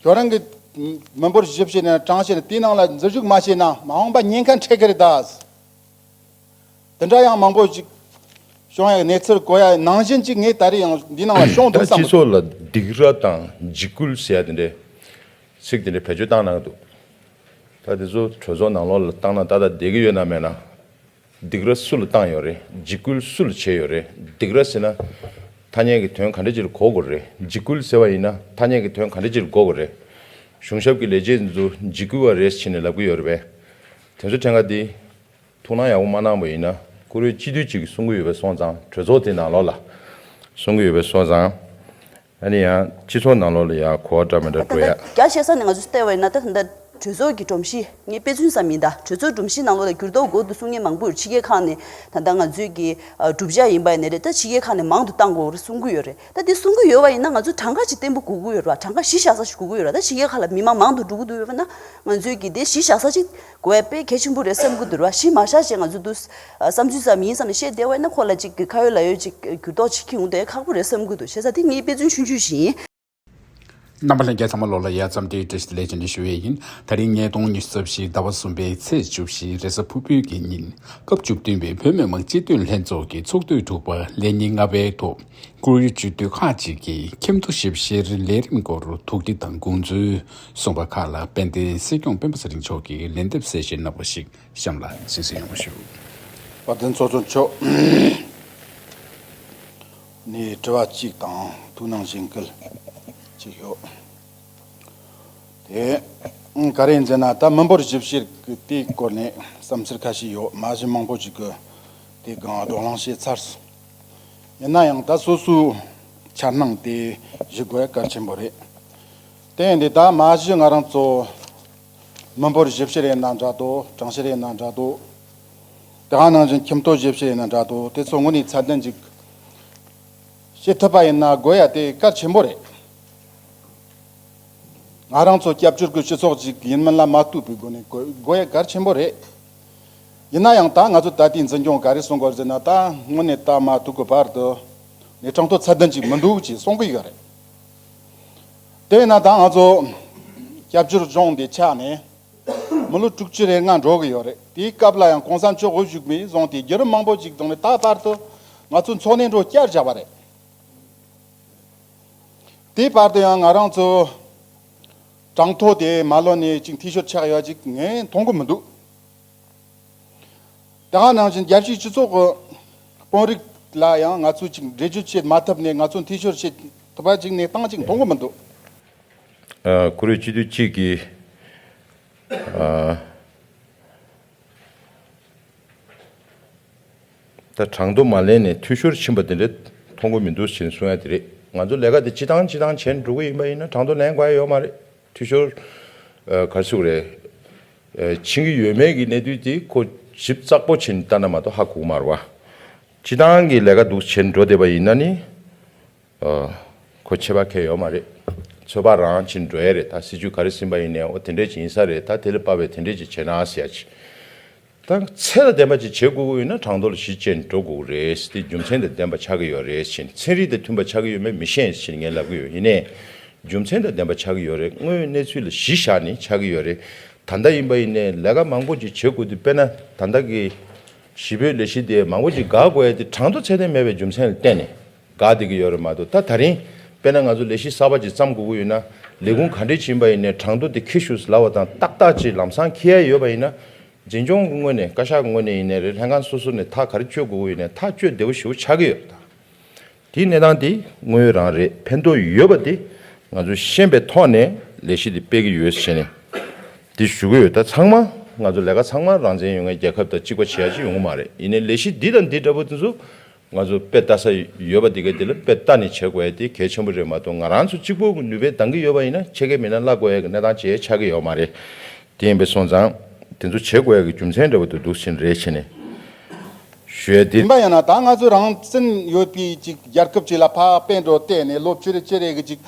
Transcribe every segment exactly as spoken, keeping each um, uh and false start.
ཁྱོད་རང་གི་མི་འབོར་ཞིབ་བཤེར་ནས་གྲངས་བཤེར་དེའི་ནང་ལ་འཛུལ་ཞུགས་མ་བྱས་ན་མ་འོངས་པ་ཉེན་ཁ་འཕྲད་ཀྱི་རེད་ད། དེ་འདྲ་ཡང་མང་པོ་ཞིག་བྱུང་ཡ་གནས་ཚུལ་གོ་ཡ་ནང་བཞིན་ཅིག་ངས་ད་རེས་ཡང་འདི་ནང་ལ་ཤོང་འདུག་ད་བསམ་སྤྱི་ཚོགས་ལ་སྡིགས་ར་དང་འཇིགས་སྐུལ་ཟེར་ཡ་དེ་འདྲའི་ཚིག་དེ་འདྲའི་བེད་སྤྱོད་བཏང་གནང་གི་འདུག་ད་དེ་ཚོ་གྲོས་ཚོགས་ནང་ལོགས་ལ་བཏང་ན་ཏག་ཏག་བསྡད་ཀྱི་ཡོད་ན་མེད་ན། སྡིགས་ར་སུ་ལ་བཏང་ཡོད་རེད། འཇིགས་སྐུལ་སུ་ལ་བྱས་ཡོད་རེད། སྡིགས་ར་ཟེར་ན་ཐ་སྙད་ཀྱི་དོན་ག་འདྲ་ཅིག་ལ་གོ་དགོས་རེད། འཇིགས་སྐུལ་ཟེར་བ་ཡིན་ན་ཐ་སྙད་ཀྱི་དོན་ག་འདྲ་ཅིག་ལ་གོ་དགོས་རེད། གཞུང་ཞབས་ཀྱི་ལས་བྱེད་འདི་ཚོ་འཇིགས་སྐུལ་བ་རེད་ཟེར་ནས་ལབ་ཀྱི་ཡོད་རེད་པས། དེ་ཚོ་ཕྲན་ཁ་འདི་ཐུགས་སྣང་ཡག་པོ་མ་གནང་བ་ཡིན་ན་བཀུར་འོས་སྤྱི་འཐུས་གཅིག་གིས་གསུང་གི་ཡོད་པའི་སོང་ཙང་གྲོས་ཚོགས་དེ་ནང་ལོགས་ལ་གསུང་གི་ཡོད་པའི་སོང་ཙང་། ཨ་ནི་ཡང་སྤྱི་ཚོགས་ནང་ལོགས་ལ་ཡང་གོ་བ་འདྲ་མི་འདྲ་ད་འགྲོ་ཡ། ལྟ་རྒྱ་བཤད་ས་ནས་ང་ཚོས་བལྟས་པ་ཡིན་ན་ད་ད་ལྟ་གྲོས་ཚོགས་ཀྱི་སྒྲོམ་གཞི་ངས་དཔེ་མཚོན་ཙམ་ཡིན་ད། གྲོས་ཚོགས་སྒྲོམ་གཞི་ནང་ལོགས་ལ་འགྱུར་ལྡོག་དགོས་འདུག་གསུང་མཁན་མང་པོ་ཡོད། ཕྱི་རྒྱལ་ཁག་ནས་ད་ལྟ་ང་ཚོའི་གི་ཨ་གྲུབ་ཆ་ཡིན་པ་ཡིན་ནའི་རེད། ད་ཕྱི་རྒྱལ་ཁག་ནས་མང་དུ་བཏང་དགོས་རེད་གསུང་གི་ཡོད་རེད། ད་འདི་གསུང་གི་ཡོད་པ་ཡིན་ན་ང་ཚོ་གྲངས་ཀ་ཅིག་བརྟན་པོ་དགོས་ཀྱི་ཡོད་རེད་བ། གྲངས་ཀ་གཞི་བཞག་ས་ཞིག་དགོས་ཀྱི་ཡོད་རེད། ད་ཕྱི་རྒྱལ་ཁག་ལ་མི་མང་མང་དུ་འགྲོ་གི་འདུག་ཡོད་པ་ན་ང་ཚོའི་གི་དེ་གཞི་བཞག་ས་ཅིག་དགོས་ཡ་དཔེ་གལ་ཆེན་པོ་རེད་བསམ་གི་འདུག་ར། གཞི་མ་བཞག་བྱས་ང་ཚོ་འདུག་བསམ་ཚུལ་ཙམ་ཡིན་བསམ་ནས་བཤད་བསྡད་པ་ཡིན་ན་ཁོ་ལ་ཅིག་གི་ཁ་ཡོད་ལག་ཡོད་ཅིག་འགྱུར་ལྡོག་ཅིག་འཁྱེར་ཡོང་བསྡད་ཡ་ཁག་པོ་རེད་བསམ་གི་འདུག་བྱས་ཙང་དེ་ངའི་དཔེ་མཚོན་ཆུང་ཆུང་ཞིག་ཡིན། རྣམ་པ་ལྷན་རྒྱས་ཚང་མ་ལོ་ལ་ཡ་ཙམ་དེའི་བཀྲ་ཤིས་བདེ་ལེགས་བྱུང་ནས་ཞུ་ཡས་ཡིན། ད་རིང་ཉིས་སྟོང་ཉི་ཤུ་རྩ་བཞི་ཟླ་བ་གསུམ་པའི་ཚེས་བཅུ་བཞི་རེས་གཟའ་ཕུར་བུའི་གི་ཉིན་སྐབས་བཅུ་བདུན་པའི་བོད་མི་མང་སྤྱི་འཐུས་ལྷན་ཚོགས་ཀྱི་ཚོགས་དུས་དྲུག་པ་ལས་ཉིན་ལྔ་པའི་ཐོག་བཀུར་འོས་སྤྱི་འཐུས་ཁག་ཅིག་གིས་ཁྱིམ་ཐོ་ཞིབ་བཤེར་ལས་རིམ་སྐོར་ཐུགས་འདྲི་དང་དགོངས་ཚུལ་གསུངས་པ་ཁག་ལ་དཔལ་ལྡན་སྲིད་སྐྱོང་སྤེན་པ་ཚེ་རིང་མཆོག་གིས་ལན་འདེབས་གསལ་བཤད་གནང་བ་ཞིག་གཤམ་ལ་གསན་གཟིགས་ཡོང་བ་ཞུ། དཔལ་ལྡན་ཚོགས་གཙོ་མཆོག་ནས་དྲི་བ་གཅིག་དང་ཐུགས་སྣང་གཞན་སྐུལ་གཅིག་ཡོད། དེ་ག་རེ་ཡིན་ཟེར་ན་ད་མི་འབོར་ཞིབ་བཤེར་གྱི་དེའི་སྐོར་ནས་བསམ་ཚུལ་ཁ་ཤས་ཡོད། མ་གཞི་མང་པོ་ཞིག་གིས་དེ་གང་བགྲོ་གླེང་བྱས་ཚར་སོང་། ཡིན་ན་ཡང་ད་སོ་སོའི་འཆར་སྣང་དེ་ཞུ་དགོས་ཡ་གལ་ཆེན་པོ་རེད། དེ་ཡིན་དུས་ད་མ་གཞི་ང་རང་ཚོ་མི་འབོར་ཞིབ་བཤེར་ཡིན་ན་འདྲ་འདུག་གྲངས་བཤེར་ཡིན་ན་འདྲ་འདུག་དེ་ག་ནང་བཞིན་ཁྱིམ་ཐོ་ཞིབ་བཤེར་ཡིན་ན་འདྲ་འདུག་དེ་ཚོ་དངོས་གནས་ཚད་ལྡན་ཅིག་བྱེད་ཐུབ་པ་ཡིན་ན་དགོས་ཡ་དེ་གལ་ཆེན་པོ་རེད། ང་རང་ཚོ་སྐྱབས་བཅོལ་གྱི་སྤྱི་ཚོགས་ཅིག་ཡིན་མིན་ལ་མ་ལྟོས་པའི་སྒོ་ནས་དགོས་དགོས་ཡ་གལ་ཆེན་པོ་རེད། ཡིན་ན་ཡང་ད་ང་ཚོ་ད་ལྟའི་འཛིན་སྐྱོང་ག་རེ་གསུང་དགོས་ཟེར་ན་ད་དངོས་གནས་ད་མ་ཐུག་གི་བར་དུ་ནས་གྲངས་ཐོ་ཚད་ལྡན་ཅིག་མི་འདུག་ཅེས་གསུང་གི་ཡོད་རེད། དེས་ན་ད་ང་ཚོ་སྐྱབས་བཅོལ་ལྗོངས་འདི་ཆགས་ནས་མི་ལོ་དྲུག་ཅུ་རེ་ལྔ་འགྲོ་གི་ཡོད་རེད། དེའི་སྐབས་ལ་ཡང་གོང་ས་མཆོག་དབུ་བཞུགས་པའི་བཟུང་སྟེ་བརྒྱུད་རིམ་མང་པོ་ཅིག་བཏང་ནས་ད་བར་དུ་ང་ཚོ་འཚོ་གནས་འགྲོ་བསྐྱར་བཞག་པ་རེད། དེའི་བར་དུ་ཡང་ང་རང་ཚོ་གྲངས་ཐོ་དེ་མ་ལོན་ནས་ཅིག་འཐུས་ཤོར་ཆགས་ཡོད་ཅིག་ངས་མཐོང་གི་མི་འདུག་དེ་ག་ནང་བཞིན་རྒྱལ་སྤྱིའི་སྤྱི་ཚོགས་ཀྱི་དཔོན་རིགས་ལ་ཡང་ང་ཚོས་ཅིག་འགྲེལ་བརྗོད་བྱེད་མ་ཐུབ་ནས་ང་ཚོ་འཐུས་ཤོར་བྱེད་ཐུབ་པ་ཅིག་གནས་སྟངས་ཅིག་མཐོང་གི་མི་འདུག་ཨ། བཀུར་འོས་སྤྱི་འཐུས་གཅིག་གིས་ཨ། ད་གྲངས་ཐོ་མ་ལེན་ནས་འཐུས་ཤོར་ཕྱིན་པ་དེ་འདྲ་མཐོང་གི་མི་འདུག་ཅེས་གསུང་ཡ་དེ་རེད། ང་ཚོ་ལས་ཀ་དེ་སྤྱི་བཏང་སྤྱི་བཏང་བྱས་འགྲོ་གི་ཡིན་པ་ཡིན་ན་གྲངས་ཐོ་ལེན་དགོས་ཡ་ཡོད་མ་རེད། འཐུས་ཤོར་ཨ་ག་རེ་ཟེར་དགོས་རེད། ཨ་ཕྱིན་གྱི་ཡོད་མེད་ཀྱི་གནས་ཚུལ་དེ་ཁོ་ཞིབ་ཚགས་པོ་བྱས་ནས་ལྟ་ན་མ་གཏོགས་ཧ་གོ་གི་མ་རེད་བ། སྤྱི་བཏང་གི་ལས་ཀ་འདུག་བྱས་འགྲོ་བསྡད་པ་ཡིན་ན་ནི། ཨ་ཁོ་ཆད་པ་གང་ཡང་ཡོད་མ་རེད། ཚོད་དཔག་རང་བྱས་འགྲོ་ཡ་རེད། ད་སྲིད་ཇུས་ག་རེ་ཟིན་པ་ཡིན་ནའི་འོ་དེ་འདྲས་ཅིག་ཡིན་ས་རེད། ད་དེ་ལ་དཔག་པའི་དེ་འདྲས་ཅིག་བྱས་ན་ཟེར་ཡ་ཅིག་ད་ཚད་དང་ལྡན་པ་ཅིག་བྱེད་དགོས་ཀྱི་ཡོད་ན་གྲངས་ཐོ་ལ་གཞི་བཅས་འགྲོ་དགོས་ཀྱི་རེད། དེ་རྒྱུ་མཚན་དང་ལྡན་པ་ཆགས་ཀྱི་ཡོད་རེད་ཟེར་ནས། ཚན་རིག་དང་མཐུན་པ་ཆགས་ཀྱི་ཡོད་མེད་མི་ཤེས་ཟེར་ནས་ངས་ལབ་ཀྱི་ཡོད། ཡིན་ནའི་རྒྱུ་མཚན་དང་ལྡན་པ་ཆགས་ཀྱི་ཡོད་རེད། དངོས་ཡོད་གནས་ཚུལ་ལ་གཞི་བཞག་ནས་ཆགས་ཀྱི་ཡོད་རེད། ད་ལྟ་ཡིན་པ་ཡིན་ནའི་ལས་ཀ་མང་པོ་ཅིག་བྱེད་དགོས་དུས་དཔེར་ན་ད་ལྟ་གི་གཞིས་སྤོའི་ལས་གཞི་དེ་མང་པོ་ཅིག་འགག་དགོས་ཡ་དེ་གྲངས་ཐོ་ཚད་ལྡན་མེད་པའི་རྒྱུ་མཚན་ལ་བརྟེན་ནས་འགག་བསྡད་ཀྱི་ཡོད་རེད་མ་གཏོགས། ད་ད་རིང་དཔེར་ན་ང་ཚོ་ལས་གཞི་གསར་པ་ཅིག་བརྩམ་དགོས་ཀྱི་ཡོད་ན་ལས་ཁུངས་ག་འདྲས་ཅིག་ཡིན་པ་ཡིན་ནའི་གྲངས་ཐོ་དེ་འཁྱེར་ཤོག་ཟེར་ལབ་པ་དང་ཏག་ཏག་ཅིག་ལམ་སང་འཁྱེར་ཡ་ཡོད་པ་ཡིན་ན། འཛིན་སྐྱོང་གི་ངོས་ནས་བཀའ་ཤག་གི་ངོས་ནས་ཡིན་ནའི་རེད། ལྷན་ཁང་སོ་སོ་ནས་ཐག་ག་རེ་གཅོད་དགོས་ཀྱི་ཡོད་ནའི་ཐག་གཅོད་བདེ་པོ་ཞེ་པོ་ཆགས་ཀྱི་ཡོད་རེད་ད། དེའི་གནས་སྟངས་དེ་དངོས་ཡོད་རང་རེད། ཕན་ཐོགས་ཡོད་པ་དེ་ང་ཚོས་ཤེས་པའི་ཐོག་ནས་ལས་གཞི་དེ་སྤེལ་གྱི་ཡོད་ཟེར་ནས་དེ་ཞུ་གི་ཡོད། ད་ཚང་མ་ང་ཚོ་ལས་ཀ་ཚང་མ་རང་བཙན་ཡོད་མཁན་རྒྱལ་ཁབ་དང་གཅིག་པ་བྱེད་ཡ་ཅིག་ཡོང་གི་མ་རེད། ཡིན་ནའི་ལས་གཞི་འདི་དང་འདི་འདྲ་པོ་དེ་ཚོ་ང་ཚོ་དཔེ་ལྟ་ས་ཡོད་པ་དེ་ག་དེ་ལ་དཔེ་ལྟ་ནས་བྱེད་དགོས་ཡ་དེ་གལ་ཆེན་པོ་རེད་མ་གཏོགས། ང་རང་ཚོ་གཅིག་པོ་གི་ནུས་པས་འདང་གི་ཡོད་པ་ཡིན་ན་ཕྱེད་ཀས་མེད་ན་བརླག་དགོས་ཡ་གི་གནས་སྟངས་ཅིག་ཆགས་ཀྱི་ཡོད་མ་རེད། དེ་ཡིན་པས་སོང་ཙང་དེ་ཚོ་བྱེད་དགོས་ཡ་གི་རྒྱུ་མཚན་འདྲ་པོ་དེ་འདུག་ཕྱིན་རེད་བྱས་ནས་ཞུ་ཡ་དེ། ཡིན་པ་ཡིན་ན་ད་ང་ཚོ་རང་བཙན་ཡོད་པའི་ཅིག་རྒྱལ་ཁབ་ཅིག་ལ་ཕར་དཔེ་འགྲོ་བལྟས་ནས་ལོ་བཅུ་རེ་བཅུ་རེ་གི་ཅིག་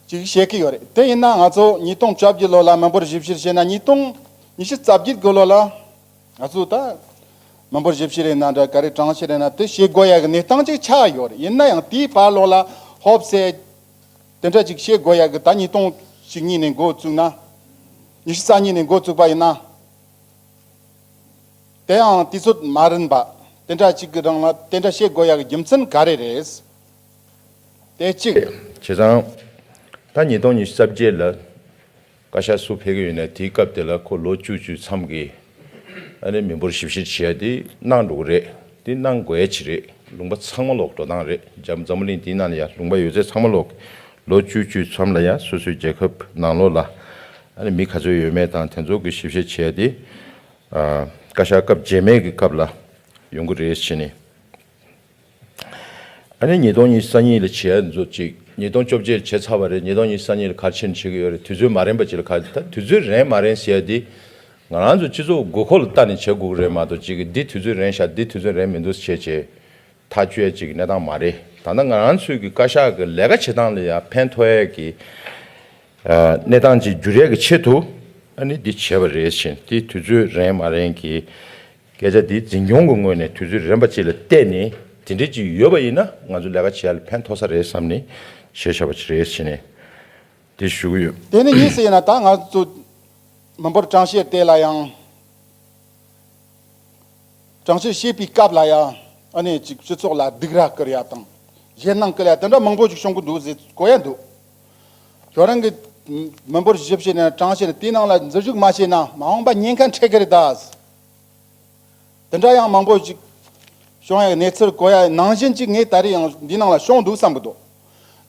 ཅིག་བཤད་ཀྱི་ཡོད་རེད། དེ་ཡིན་ན་ང་ཚོ་ཉིས་སྟོང་བཅོ་བརྒྱད་ལོ་ལ་མི་འབོར་ཞིབ་བཤེར་བྱས་ན་ཉིས་སྟོང་ཉི་ཤུ་རྩ་བརྒྱད་གི་ལོ་ལ་ང་ཚོ་ད་མི་འབོར་ཞིབ་བཤེར་ཡིན་ན་འདྲ་ག་རེ་གྲངས་བཤེར་ཡིན་ན་དེ་བྱེད་དགོས་ཡ་གི་གནས་སྟངས་ཅིག་ཆགས་ཡོད་རེད། ཡིན་ན་ཡང་དེའི་བར་ལོགས་ལ་ཧོབ་སེ་དེ་འདྲ་ཅིག་བྱེད་དགོས་ཡ་གི་ད་ཉིས་སྟོང་ བཅུ་གཉིས་ནས་འགོ་བཙུགས་ན། ཉི་ཤུ་རྩ་གཉིས་ནས་འགོ་བཙུགས་པ་ཡིན་ན། དེའང་དུས་ཚོད་མ་རན་པ། དེ་འདྲ་གཅིག་གི་རིང་ལ་དེ་འདྲ་བྱེད་དགོས་ཡག་གི་རྒྱུ་མཚན་ག་རེ་རེད། དེ་གཅིག་བྱས་ཙང་། ད་ཉིས་སྟོང་ཉི་ཤུ་རྩ་བརྒྱད་ལ་བཀའ་ཤག་སུ་ཕེབས་ཀྱི་ཡོད་ན། དེའི་སྐབས་དེ་ལ་ཁོ་ལོ་བཅུ་བཅུའི་མཚམས་ཀྱི་ཨ་ནི་མི་འབོར་ཞིབ་བཤེར་བྱེད་ཡ་དེ་གནང་འགྲོ་གི་རེད། དེ་གནང་དགོས་ཡ་ཅིག་རེད། ལུང་པ་ཚང་མ་ལོག་འགྲོ་སྟངས་རེད། འཛམ་འཛམ་བུ་གླིང་དེའི་ནང་ལ་ཡ་ལུང་པ་ཡོད་ཚད་ཚང་མ་ལོག་ལོ་བཅུ་བཅུའི་མཚམས་ལ་ཡ་སོ་སོའི་རྒྱལ་ཁབ་ནང་ལོགས་ལ་ཨ་ནི་མི་ག་ཚོད་ཡོད་མེད་དང་དེ་ཚོ་གི་ཞིབ་བཤེར་བྱེད་ཡ་དེ། ཨ། བཀའ་ཤག་སྐབས་རྗེས་མའི་གི་སྐབས་ལ་ཡོང་གི་རེད་ཟེར་ནས། ཨ་ནི་ཉིས་སྟོང་ཉི་ཤུ་རྩ་གཉིས་ལ་བྱེད་ཡ་ཚོ་ཅིག་ཉིས་སྟོང་བཅོ་བརྒྱད་ལ་བྱེད་ཚར་བ་རེད། ཉིས་སྟོང་ཉི་ཤུ་རྩ་གཉིས་ལ་ག་རེ་བྱེད་ནས་བྱེད་ཀྱི་ཡོད་རེད། དུས་ཚོད་མ་རན་པ་ཅིག་ལ་ག་རེ། ད་དུས་ཚོད་རན་མ་རན་ཟེར་ཡ་དེ་ང་རང་ཚོ་སྤྱི་ཚོགས་དགོས་མཁོ་ལ་ལྟ་ནས་བྱེད་དགོས་ཀྱི་རེད་མ་གཏོགས། ཅིག་འདི་དུས་ཚོད་རན་ཤག་འདི་དུས་ཚོད་རན་མི་འདུག་བྱས་བྱས་ཐག་གཅོད་ཡ་ཅིག་གི་གནས་སྟངས་མ་རེད། ད་ལྟ་ང་རང་ཚོའི་གི་བཀའ་ཤག་གི་ལས་ཀ་བྱེད་སྟངས་ལ་ཡ་ཕན་ཐོགས་ཡ་གི་ཨ། གནས་སྟངས་ཅིག་འགྱུར་ཡ་གི་ཆེད་དུ་ཨ་ནི་འདི་བྱས་པ་རེད་ཟེར། དེ་དུས་ཚོད་རན་མ་རན་གྱི་སྐད་ཆ་འདི་འཛིན་སྐྱོང་གི་ངོས་ནས་དུས་ཚོད་རན་པ་ཅིག་ལ་བལྟས་ནས་དེ་འདྲ་ཅིག་ཡོད་པ་ཡིན་ན་ང་ཚོ་ལས་ཀ་བྱེད་ཡ་ལ་ཕན་ཐོགས་ས་རེད་བསམ་ནས་བྱས་བཞག་པ་ཅིག་རེད་ཟེར་ནས་དེ་ཞུ་གི་ཡོད། དེ་ནི་གཉིས་སུ་ཡིན་ན། ད་ང་ཚོ་མི་འབོར་གྲངས་བཤེར་དེ་ལ་ཡང་། གྲངས་བཤེར་བྱེད་པའི་སྐབས་ལ་ཡང་ཨ་ནི་ཅིག་སྤྱི་ཚོགས་ལ་སྡིགས་ར་སྐུལ་ཡ་དང་ཞེད་སྣང་སྐུལ་ཡ་དེ་འདྲ་མང་པོ་ཅིག་བྱུང་གི་འདུག་ཟེར་གོ་ཡ་འདུག་ཁྱོད་རང་གི་མི་འབོར་ཞིབ་བཤེར་ནས་གྲངས་བཤེར་ནས་དེའི་ནང་ལ་འཛུལ་ཞུགས་མ་བྱས་ན་མ་འོངས་པ་ཉེན་ཁ་འཕྲད་ཀྱི་རེད་ད། དེ་འདྲ་ཡང་མང་པོ་ཅིག་བྱུང་ཡ་གནས་ཚུལ་གོ་ཡ་ནང་བཞིན་ཅིག་ངས་ད་རེས་ཡང་འདི་ནང་ལ་བྱུང་འདུག་བསམ་གི་འདུག་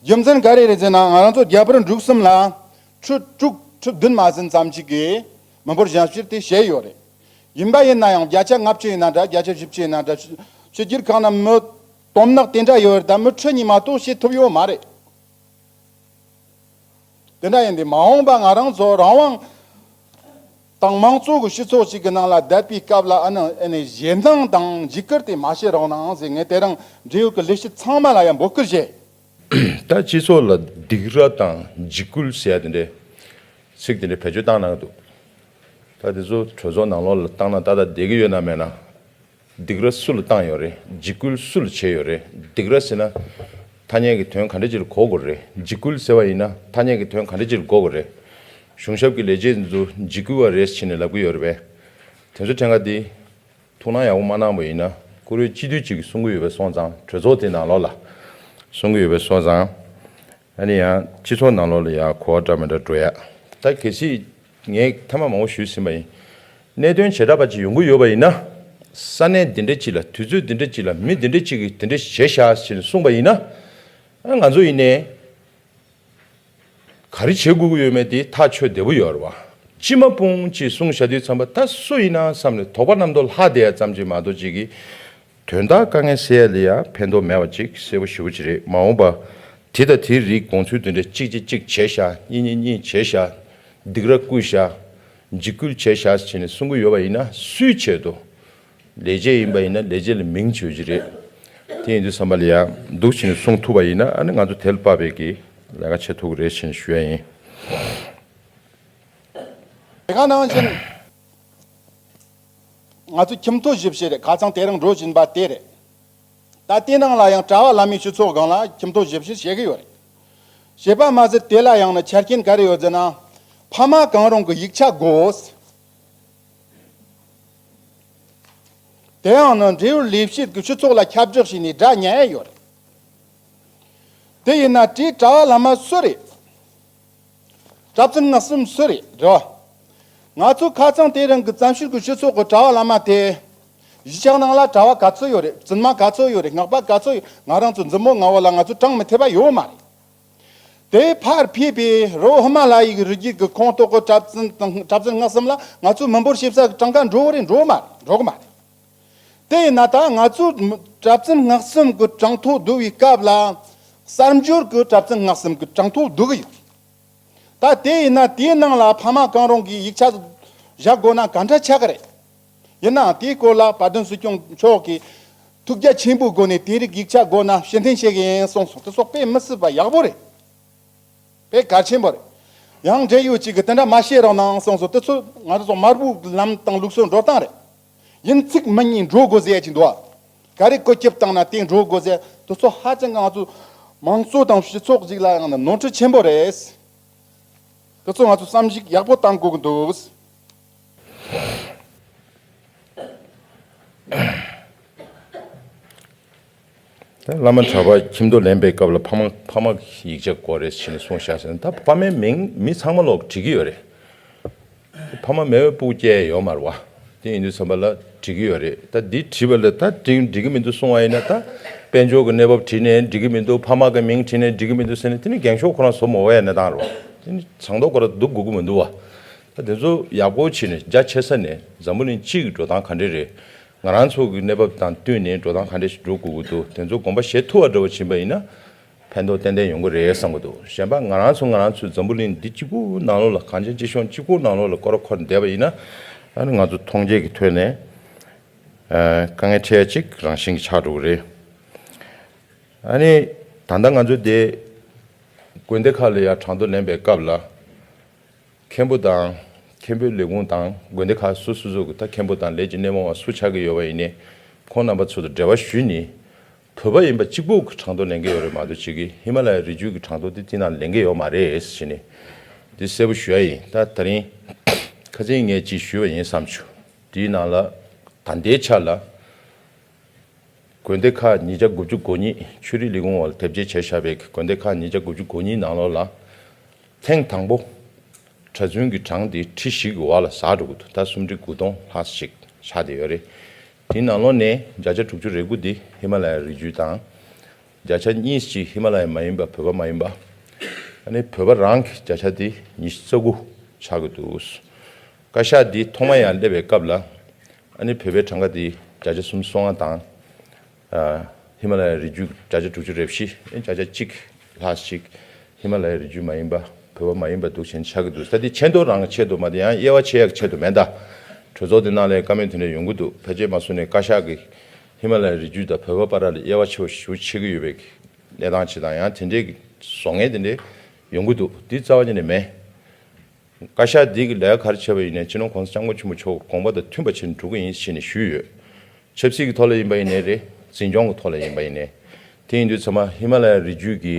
རྒྱུ་མཚན་ག་རེ་རེད་ཟེར་ན། ང་རང་ཚོ་རྒྱ་བལ་འབྲུག་གསུམ་ལ་ཁྲི་དྲུག་ཁྲི་བདུན་མ་ཟིན་ཙམ་ཅིག་གིས་མི་འབོར་ཞིབ་བཤེར་དེ་བྱས་ཡོད་རེད། ཡིན་པ་ཡིན་ན་ཡང་བརྒྱ་ཆ་ལྔ་བཅུ་ཡིན་ན་འདྲ། བརྒྱ་ཆ་བཞི་བཅུ་ཡིན་ན་འདྲ། ཕྱི་རྒྱལ་ཁག་ན་མི་དོ་ནག་དེ་འདྲ་ཡོད་རེད། ད་མི་ཁྲི་གཉིས་མ་གཏོགས་བྱེད་ཐུབ་ཡོད་མ་རེད། དེ་འདྲ་ཡིན་དུས་མ་འོངས་པ་ང་རང་ཚོ་རང་དབང་དང་མང་གཙོ་གི་སྤྱི་ཚོགས་ཤིག་གི་ནང་ལ་བསྡད་པའི་སྐབས་ལ་ཨ་ནི་ཨ་ནི་ཞེད་སྣང་དང་འཇིགས་སྐུལ་དེ་མ་བྱེད་རོགས་གནང་ཟེར། ངས་དེ་རིང་འབྲེལ་ཡོད་ཀྱི་ལས་བྱེད་ཚང་མ་ལ་ཡང་འབོད་སྐུལ་བྱས། ད་སྤྱི་ཚོགས་ལ་སྡིགས་ར་དང་འཇིགས་སྐུལ་ཟེར་ཡ་དེ་འདྲའི་ཚིག་དེ་འདྲ་བེད་སྤྱོད་བཏང་གནང་གི་འདུག་ད་དེ་ཚོ་གྲོས་ཚོགས་ནང་ལོགས་ལ་བཏང་ན་ཏག་ཏག་བསྡད་ཀྱི་ཡོད་ན་མེད་ན། སྡིགས་ར་སུ་ལ་བཏང་ཡོད་རེད། འཇིགས་སྐུལ་སུ་ལ་བྱས་ཡོད་རེད། སྡིགས་ར་ཟེར་ན་ཐ་སྙད་ཀྱི་དོན་ག་འདྲ་ཅིག་ལ་གོ་དགོས་རེད། འཇིགས་སྐུལ་ཟེར་བ་ཡིན་ན་ཐ་སྙད་ཀྱི་དོན་ག་འདྲ་ཅིག་ལ་གོ་དགོས་རེད། གཞུང་ཞབས་ཀྱི་ལས་བྱེད་འདི་ཚོ་འཇིགས་སྐུལ་བ་རེད་ཟེར་ནས་ལབ་ཀྱི་ཡོད་རེད་པས། དེ་ཚོ་ཕྲན་ཁ་འདི་ཐུགས་སྣང་ཡག་པོ་མ་གནང་བ་ཡིན་ན། བཀུར་འོས་སྤྱི་འཐུས་གཅིག་གིས་གསུང་གི་ཡོད་པ་སོང་ཙང་། གྲོས་ཚོགས་དེ་ནང་ལོགས་ལ་གསུང་གི་ཡོད་པ་སོང་ཙང་། ཨ་ནི་ཡང་སྤྱི་ཚོགས་ནང་ལོགས་ལ་ཡང་གོ་བ་འདྲ་མི་འདྲ་འགྲོ་ཡ། ད་གལ་སྲིད་ངས་ཐེངས་མ་མང་པོ་ཞུས་ཟིན་པ་ཡིན། གནད་དོན་བྱེ་བྲག་པ་ཅིག་ཡོང་གི་ཡོད་པ་ཡིན་ན། ས་གནས་འདི་འདྲ་ཅིག་ལ་དུས་ཚོད་འདི་འདྲ་ཅིག་ལ་མི་འདི་འདྲ་ཅིག་གིས་འདི་འདྲ་བྱས་ཤག་ཟེར་ནས་གསུངས་པ་ཡིན་ན། ཨ། ང་ཚོ་ཡིན་ནའི་ག་རེ་བྱེད་དགོས་ཀྱི་ཡོད་མེད་དེ་ཐག་ཆོད་བདེ་པོ་ཡོད་རེད་བ། ཅི་མ་སྤུངས་ཅིག་གསུངས་བཞག་དུས་ཙམ་པ་ད་སུ་ཡིན་ན་བསམ་ནས་དོགས་པ་རྣམ་རྟོག་ལྷག་བསྡད་ཡ་ཙམ་ཅིག་མ་གཏོགས་ཅིག་གིས། དོན་དག་དཀའ་ངལ་སེལ་ཡ་ལ་ཡ་ཕན་ཐོགས་མེད་པ་ཅིག་གསལ་པོ་ཞེ་པོ་ཅིག་རེད། མ་འོངས་པ་དེ་དང་དེའི་རིགས་དགོངས་ཚུལ་དེ་འདྲ་གཅིག་གཅིག་གཅིག་བྱས་ཤག་གཉིས་གཉིས་གཉིས་བྱས་ཤག་སྡིགས་ར་བསྐུལ་ཤག་འཇིགས་སྐུལ་བྱས་ཤག་ཟེར་ནས་གསུང་གི་ཡོད་པ་ཡིན་ན། སུའི་ཆེད་དུ། ལས་བྱེད་ཡིན་པ་ཡིན་ན་ལས་བྱེད་ལ་མིང་བརྗོད་ཀྱི་རེད། དེ་ཡིན་དུས་ཙམ་པ་ལ་ཡ་འདུག་བྱས་ནས་གསུང་ཐུབ་པ་ཡིན་ན། ཨ་ནི་ང་ཚོ་དེ་ལ་དཔག་པའི་གི་ལས་ཀ་བྱེད་ཐུབ་ཀྱི་རེད་ཟེར་ནས་ཞུ་ཡ་ཡིན། དེ་ག་ནང་བཞིན་ང་ཚོ་ཁྱིམ་ཐོ་ཞིབ་བཤེར་རེད། ཁ་སང་དེ་རིང་འགྲོ་བཞིན་པ་དེ་རེད། ད་དེ་ནང་ལ་ཡང་གྲྭ་བ་བླ་མའི་སྤྱི་ཚོགས་སྒང་ལ་ཁྱིམ་ཐོ་ཞིབ་བཤེར་བྱེད་ཀྱི་ཡོད་རེད། བྱས་པ་མ་ཟད་དེ་ལ་ཡང་ན་ཆ་རྐྱེན་ག་རེ་ཡོད་ཟེར་ན། ཕ་མ་གང་རུང་གི་ཡིག་ཆ་དགོས། དེ་ཡང་ན་འབྲེལ་ཡོད་ལས་བྱེད་ཀྱི་སྤྱི་ཚོགས་ལ་ཁྱབ་བསྒྲགས་བྱས་ནས་སྒྲ་ཉན་ཡ་ཡོད་རེད། དེ་ཡིན་ན་དེའི་གྲྭ་བ་བླ་མ་སུ་རེད། གྲྭ་བཙུན་སྔགས་གསུམ་སུ་རེད། རེད་བ། ང་ཚོ་ཁ་སང་དེ་རིང་གི་བཙན་བྱོལ་གྱི་སྤྱི་ཚོགས་ཀྱི་གྲྭ་བ་བླ་མ་དེ། གཞིས་ཆགས་ནང་ལ་གྲྭ་བ་ག་ཚོད་ཡོད་རེད། བཙུན་མ་ག་ཚོད་ཡོད་རེད། སྔགས་པ་ག་ཚོད་ཡོད། ང་རང་ཚོ་མཛུབ་མོ་ལྔ་པོ་ལ་ང་ཚོ་གྲངས་མི་ཐེབས་པ་ཡོད་མ་རེད། དེ་ཕར་ཕེབས་པའི་རི་བོ་ཧི་མ་ལ་ཡའི་རི་རྒྱུད་ཀྱི་ཁོངས་གཏོགས་ཀྱི་གྲྭ་བཙུན་དང་གྲྭ་བཙུན་སྔགས་གསུམ་ལ་ང་ཚོ་མི་འབོར་ཞིབ་ཚགས་ཀྱི་གྲངས་ཀ་འགྲོ་གི་རེད། འགྲོ་མ་རེད། འགྲོ་གི་མ་རེད། དེ་ཡིན་ན་ད་ང་ཚོ་གྲྭ་བཙུན་སྔགས་གསུམ་གྱི་གྲངས་ཐོ་བསྡུ་བའི་སྐབས་ལ། གསར་འབྱོར་གྱི་གྲྭ་བཙུན་སྔགས་གསུམ་གྱི་གྲངས་ཐོ་བསྡུ་གི་ཡོད། ད་དེ་ཡིན་ན་དེའི་ནང་ལ་ཕ་མ་གང་རུང་གིས་ཡིག་ཆ་བཞག་དགོས་ན་ག་འདྲ་ཆགས་ཀྱི་རེད། ཡིན་ནའང་དེའི་སྐོར་ལ་བཀའ་དྲིན་སྲིད་སྐྱོང་མཆོག་གིས་ཐུགས་རྒྱ་ཆེན་པོའི་སྒོ་ནས་དེ་རིགས་ཡིག་ཆ་དགོས་ན་ཕྱིར་འཐེན་བྱེད་ཀྱི་ཡིན་གསུངས་སོང་། དེ་ཚོ་དཔེ་མི་སྲིད་པ་ཡག་པོ་རེད། དཔེ་གལ་ཆེན་པོ་རེད། ཡང་འབྲེལ་ཡོད་ཅིག་གིས་དེ་འདྲ་མ་བཤད་རོགས་གནང་གསུངས་སོང་། དེ་ཚོ་ང་ཚོ་ཚོ་དམར་པོའི་ལམ་དང་ལུགས་སྲོལ་འགྲོ་སྟངས་རེད། ཡིན་ཚིག་མི་ཉན་འགྲོ་དགོས་ཟེར་ཡ་ཅིག་འདུག་ཨ། ག་རེ་བཀོད་ཁྱབ་བཏང་ན་དེ་འགྲོ་དགོས་ཟེར། དེ་ཚོ་ཧ་ཅང་གི་ང་ཚོ་མང་གཙོ་དང་སྤྱི་ཚོགས་ཅིག་ལ་ཡང་ན་ནོར་འཁྲུལ་ཆེན་པོ་རེད། དེ་ཚོ་ང་ཚོ་བསམ་གཞིག་ཡག་པོ་བཏང་དགོས་ཀྱི་འདུག། ད་བླ་མ་གྲྭ་པ་ཁྱིམ་ཐོག་ལེན་པའི་སྐབས་ལ་ཕ་མ་ཕ་མ་ཡིག་ཆ་དགོས་རེད་ཟེར་ནས་གསུངས་བཞག་ཟེར་ན། ད་ཕ་མའི་མིང་མི་ཚང་མ་ལོག་བྲིས་ཀྱི་ཡོད་རེད། ཕ་མ་མེད་པའི་སྤུ་གུ་སྐྱེ་ཡ་ཡོད་མ་རེད་བ། དེ་ཡིན་དུས་ཙམ་པ་ལ་འགྲིག་གི་ཡོད་རེད། ད་འདི་བྲིས་པ་ལ་ད་འགྲིག་འགྲིག་གི་མི་འདུག་གསུང་བ་ཡིན་ན། ད་དཔལ་འབྱོར་གྱི་གནས་བབ་བྲིས་ནས་འགྲིག་གི་མི་འདུག་ཕ་མ་གི་མིང་བྲིས་ནས་འགྲིག་གི་མི་འདུག་ཟེར་ནས། དེ་ནི་འགེངས་ཤོག་ཁོ་རང་བཟོ་མ་འོས་ཡ་གནས་སྟངས་རེད་བ། དེ་ནི་ཚང་ཐོག་ཁོ་རང་སྡུག་དགོས་ཀྱི་མི་འདུག་བ། ད་དེ་ཚོ་ཡག་པོ་བྱས་ནས་རྒྱ་ཆེ་ས་ནས་འཛམ་བུ་གླིང་སྤྱི་གི་འགྲོ་སྟངས་ག་འདྲ་རེད། ང་རང་ཚོ་གི་གནས་བབ་དང་བསྟུན་ནས་འགྲོ་སྟངས་ག་འདྲ་ཞིག་འགྲོ་དགོས་ཀྱི་འདུག་དེ་ཚོ་དགོངས་པ་བཞེས་ཐུབ་པ་འདྲ་བོ་ཕྱིན་པ་ཡིན་ན། ཕན་ཐོགས་ཏན་ཏན་ཡོང་གི་རེད་བསམ་གྱི་འདུག་གཞན་པ་ང་རང་ཚོ་ང་རང་ཚོའི་འཛམ་བུ་གླིང་འདི་གཅིག་པུ་ནང་ལོགས་ལ། གངས་ཅན་སྐྱིད་གཤོངས་གཅིག་པུ་ནང་ལོགས་ལ་སྐོར་ར་འཁོར་བསྡད་པ་ཡིན་ན། ཨ་ནི་ང་ཚོ་མཐོང་རྒྱ་གི་ཐོག་ནས་ཨ་དཀའ་ངལ་འཕྲད་ཡ་གཅིག་རང་བཞིན་གྱི་ཆགས་འགྲོ་གི་རེད། ཨ་ནི་ད་ལྟ་ང་ཚོ་དེ་དགོན་སྡེ་ཁག་ལ་ཡ་གྲངས་ཐོ་ལེན་པའི་སྐབས་ལ། མཁན་པོ་དང་། མཁན་པོའི་ལས་ཁུངས་དང་དགོན་སྡེ་ཁག་སོ་སོ་སོ་གི། ད་མཁན་པོ་དང་ལས་ཀྱི་སྣེ་མོ་བ་སུ་ཆགས་ཀྱི་ཡོད་པ་ཡིན་ནའི། ཁོང་རྣམ་པ་ཚོ་དང་འབྲེལ་བ་ཞུས་ནས། བོད་པ་ཡིན་པ་གཅིག་པུ་གི་གྲངས་ཐོ་ལེན་གྱི་ཡོད་རེད་མ་གཏོགས། གཅིག་གི་ཧི་མ་ལ་ཡའི་རི་རྒྱུད་ཀྱི་གྲངས་ཐོ་དེ་དེ་ནང་ལེན་གྱི་ཡོད་མ་རེད་ཟེར་ནས་དེ་གསལ་པོ་ཞུ་ཡ་ཡིན། ད་ད་རིང་ཁ་སང་ངས་ཅིག་ཞུས་པ་ཡིན་བསམ་བྱུང་། དེའི་ནང་ལ་ད་ལྟའི་ཆ་ལ། དགོན་སྡེ་ཁག་ཉིས་བརྒྱ་དགུ་བཅུ་གོ་གཉིས། ཆོས་རིག་ལས་ཁུངས་འོག་ལ་དེབ་སྐྱེལ་བྱས་བཞག་པའི་དགོན་སྡེ་ཁག་ཉིས་བརྒྱ་དགུ་བཅུ་གོ་གཉིས་ནང་ལོགས་ལ། ཐེངས་དང་པོ། གྲྭ་བཙུན་གྱི་གྲངས་དེ་ཁྲི་བཞི་གི་འོག་ལ་ཟག་འགྲོ་གི་འདུག་ད་སུམ་ཁྲི་དགུ་སྟོང་ལྷག་ཞིག་ཆགས་བསྡད་ཡོད་རེད། དེའི་ནང་ལོགས་ནས་བརྒྱ་ཆ་དྲུག་ཅུ་རེ་དགུ་དེ་ཧི་མ་ལ་ཡའི་རི་རྒྱུད་དང་། བརྒྱ་ཆ་གཉིས་ཀྱི་ཧི་མ་ལ་ཡ་མ་ཡིན་པ། བོད་པ་མ་ཡིན་པ། ཨ་ནི་བོད་པ་རང་གི་བརྒྱ་ཆ་དེ་ཉི་ཤུ་རྩ་དགུ་ཆགས་ཀྱི་འདུག་བཀའ་ཤག་འདི་ཐོག་མ་ཡར་སླེབས་པའི་སྐབས་ལ། ཨ་ནི་བོད་པའི་གྲངས་ཀ་དེ་བརྒྱ་ཆ་སུམ་ཅུ་སོ་ལྔ་དང་། ཨ་ཧི་མ་ལ་ཡའི་རི་རྒྱུད་བརྒྱ་ཆ་དྲུག་ཅུ་རེ་བཞི། ཨ་ནི་བརྒྱ་ཆ་གཅིག་ལྷག་ཞིག་ཧི་མ་ལ་ཡའི་རི་རྒྱུད་མ་ཡིན་པ། བོད་པ་མ་ཡིན་པ་འདུག་བྱས་ནས་ཆགས་ཀྱི་འདུག་ད་འདི་ཆེ་མཐོ་རང་གི་ཆེད་དུ་མ་གཏོགས་ཡང་དབྱེ་བ་ཕྱེ་ཡག་གི་ཆེད་དུ་མེད་ད། གྲོས་ཚོགས་འདི་ནང་ལ་བཀའ་མོལ་དེ་འདྲ་ཡོང་གི་འདུག་ཕལ་ཆེར་མ་སོང་ནས་བཀའ་ཤག་གིས་ཧི་མ་ལ་ཡའི་རི་རྒྱུད་དང་བོད་པ་བར་ལ་དབྱེ་བ་ཕྱེ་བ་ཞེ་པོ་ཕྱེ་གི་ཡོད་པའི་གནས་སྟངས་ཅིག་དང་། ཡང་དེ་འདྲའི་བཟོ་མཁན་དེ་འདྲ་ཡོང་གི་འདུག་འདི་རྩ་བ་ཉིད་ནས་མེད། བཀའ་ཤག་འདི་གི་ལས་ཀ་ག་རེ་བྱས་པ་ཡིན་ནའི། སྤྱི་ནོར་༸གོང་ས་༸སྐྱབས་མགོན་ཆེན་པོ་མཆོག་གི་དགོངས་པ་དང་མཐུན་པ་བྱས་ནས་འགྲོ་གི་ཡིན་ཞེས་ནས་ཞུས་ཡོད། ཆབ་སྲིད་ཀྱི་ཐོག་ལ་ཡིན་པ་ཡིན་ནའི་རེད། འཛིན་སྐྱོང་གི་ཐོག་ལ་ཡིན་པ་ཡིན་ནའི། དེ་ཡིན་དུས་ཚང་མ་ཧི་མ་ལ་ཡའི་རི་རྒྱུད་ཀྱི་